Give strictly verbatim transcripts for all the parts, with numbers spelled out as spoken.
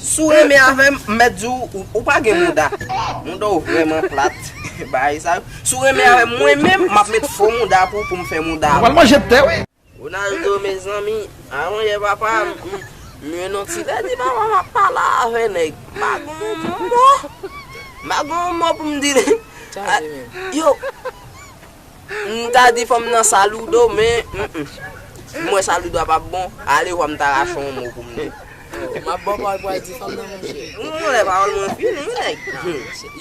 Si w renmen avè m, m mèt di w, ou, ou pa gen mouda. Mouda w vrèman plat. Bagay sa yo. Si w renmen avè m, mwen menm, m ap met fo mouda pou, pou m fè mouda. Ou pral manje tè, wi. Ronaldo, mezanmi, avan yè papa, m, m, m jwenn yon ti lè di papa m ap pale avè nèg. M pa gen yon mo. M pa gen yon mo pou m di li. Chaje menm. Yo, m ta di fanm nan saludo, men, mm, mm. M wè saludo a p ap bon. Ale, w a m ta rache yon mo pou m di. Oh, m ap ba w pawòl pou al di fanm nan, monchè. Yon lè pawòl mwen fini, wi, nèg.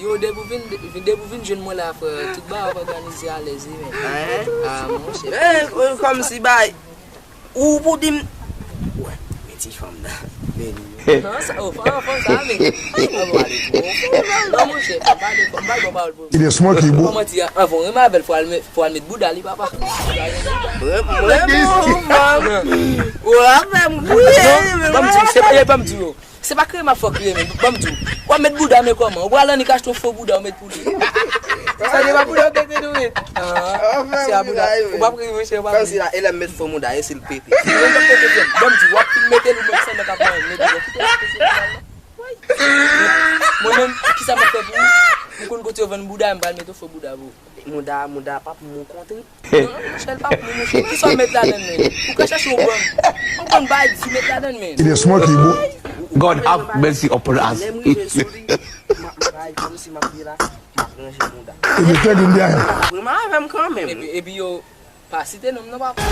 Yo, depi w vin, depi w vin jwenn mwen la, frè, tout bagay ap òganize alèz, wi, men. Hein? Ah, monchè. Eh, eh, kòmsi bay. Ou pou di m. Wè, men ti fanm nan. Men li. Non, sa, oh, fanm, fanm sa, men. Ou pale twò fò, non, monchè. Fò m pale, fò m pale, fò m pale. Il est smart, il est beau. Kòman ti a, anvan w renmen avè l, fò al met, fò al met bouda li, papa. Mwen, mwen, mwen, mwen. Ou ap fè m kriye, men ban m di w, se pa, ban m di w. Se pa kriye m ap fè w kriye, men ban m di w. W ap met bouda, men kòman? Ou pral annik achte yon fo bouda, ou met pou li. Sa se pa bouda w te di nou, men. Ah, se a bouda. Ou p ap kriye, monchè, ou p ap kriye. Kòmsi la, e lè m met fo mouda, e si l pete. Mwen m p ap pete, frè m. Ban m di w, w ap fin mete l ou menm sèlman k ap vann, mete l. Mwen menm, kisa m ap fè pou ou? M konn kote yo vann bouda, m pral mete yon fo bouda pou ou. Mouda, mouda p ap mou kontre. Non, non, monchè, l p ap mou, monchè. Kisa w met ladann, men? Ou ka chache yon bann. Yon bann bay di met ladann, men. Il est smart, il est beau. God have mercy upon us. Lè m rive sou li, m ap bay kòmsi m ap vye la, m ap ranje mouda. Il est très bien. Vrèman avè m kanmenm. Epi, epi yo, pa site non m non, papa.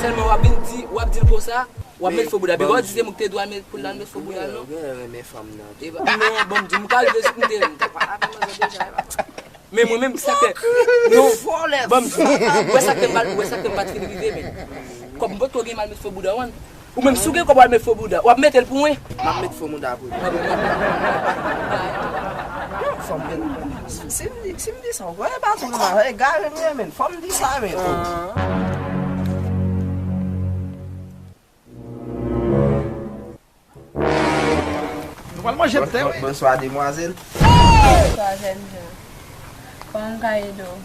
Sèlman w ap vin di, w ap di l konsa, w ap met fo bouda. Epi w di se mwen ki te dwe al met pou l al met fo bouda, non. Ou gen renmen fanm nan. Epa, non, ban m di, m ka rive sou m te, m te pale avè manzè deja, epa. Men mwen menm, sa k fè. Non, ban m di, ou wè sa k fè m pa, ou wè sa k fè m pa t fin rive, men. Kòm m potko gen m al met fo bouda, w konn. Ou menm, si w gen kòb w al met fo bouda, w ap mete l pou mwen. M ap met fo mouda pou li. Non, fò m gen. Si, si m di, si m di sa, w kwè e pa tou m a egare m ye, men. Fò m di sa, men. Nou pral manje tè, wi. Bonswa, demwazèl. Bonswa, jèn jan. Kòman m ka ede w?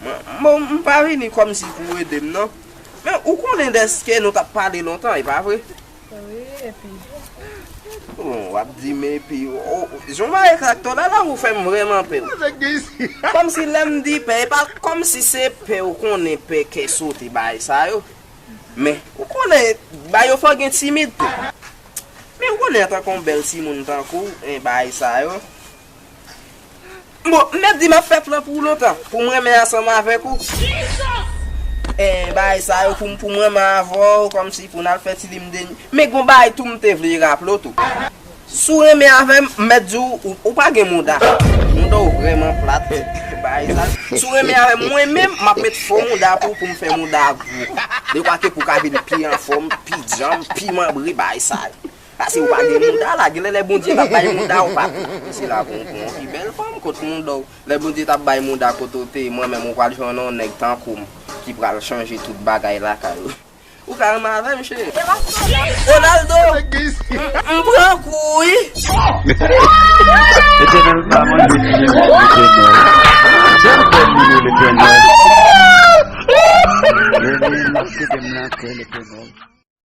Mwen, mwen, m pa vini kòmsi pou w ede m, non. Men, ou konnen dèske nou t ap pale lontan, e pa vre? Wi, epi? Bon, w ap di m epi, o, jan w mache ak to la, la, ou fè m vrèman pè. Kòmsi lè m di pè, e pa kòmsi se pè ou konnen pè kè sote bagay sa yo. Men, ou konnen, ba yo fò gen timid tou. Men ou konnen antanke yon bèl timoun tankou w, en, bagay sa yo. Bon, m mèt di m ap fè plan pou ou lontan, pou m renmen ansanm avèk ou. En, bagay sa yo, pou m, pou m renmen avè w, kòmsi pou n al fè ti limde. Men gon bagay tou m te vle raple w tou. Si w renmen avè m, m mèt di w, ou, ou pa gen mouda. Mouda w vrèman plat. Bagay sa. Si w renmen avè m, mwen menm, m ap met fo mouda pou, pou m fè mouda gwo. Dekwa ke pou w ka vin pi anfòm, pi djanm, pi manbre, bagay sa. Pase ou pa gen mouda la, genlè lè Bondye t ap bay mouda ou pa. Se la pou, pou yon pi bèl fanm, kot mouda w. Lè Bondye t ap bay mouda kote w te ye, mwen menm ou pral jwenn yon nèg tankou m ki pral chanje tout bagay lakay ou. Ou ka renmen avè m, cheri? Ronaldo! M, m pran kou, wi! Letènèl pa mande si m Letènèl. Sèl pè m li ye, Letènèl. Lè li nan sete m nan kè, Letènèl.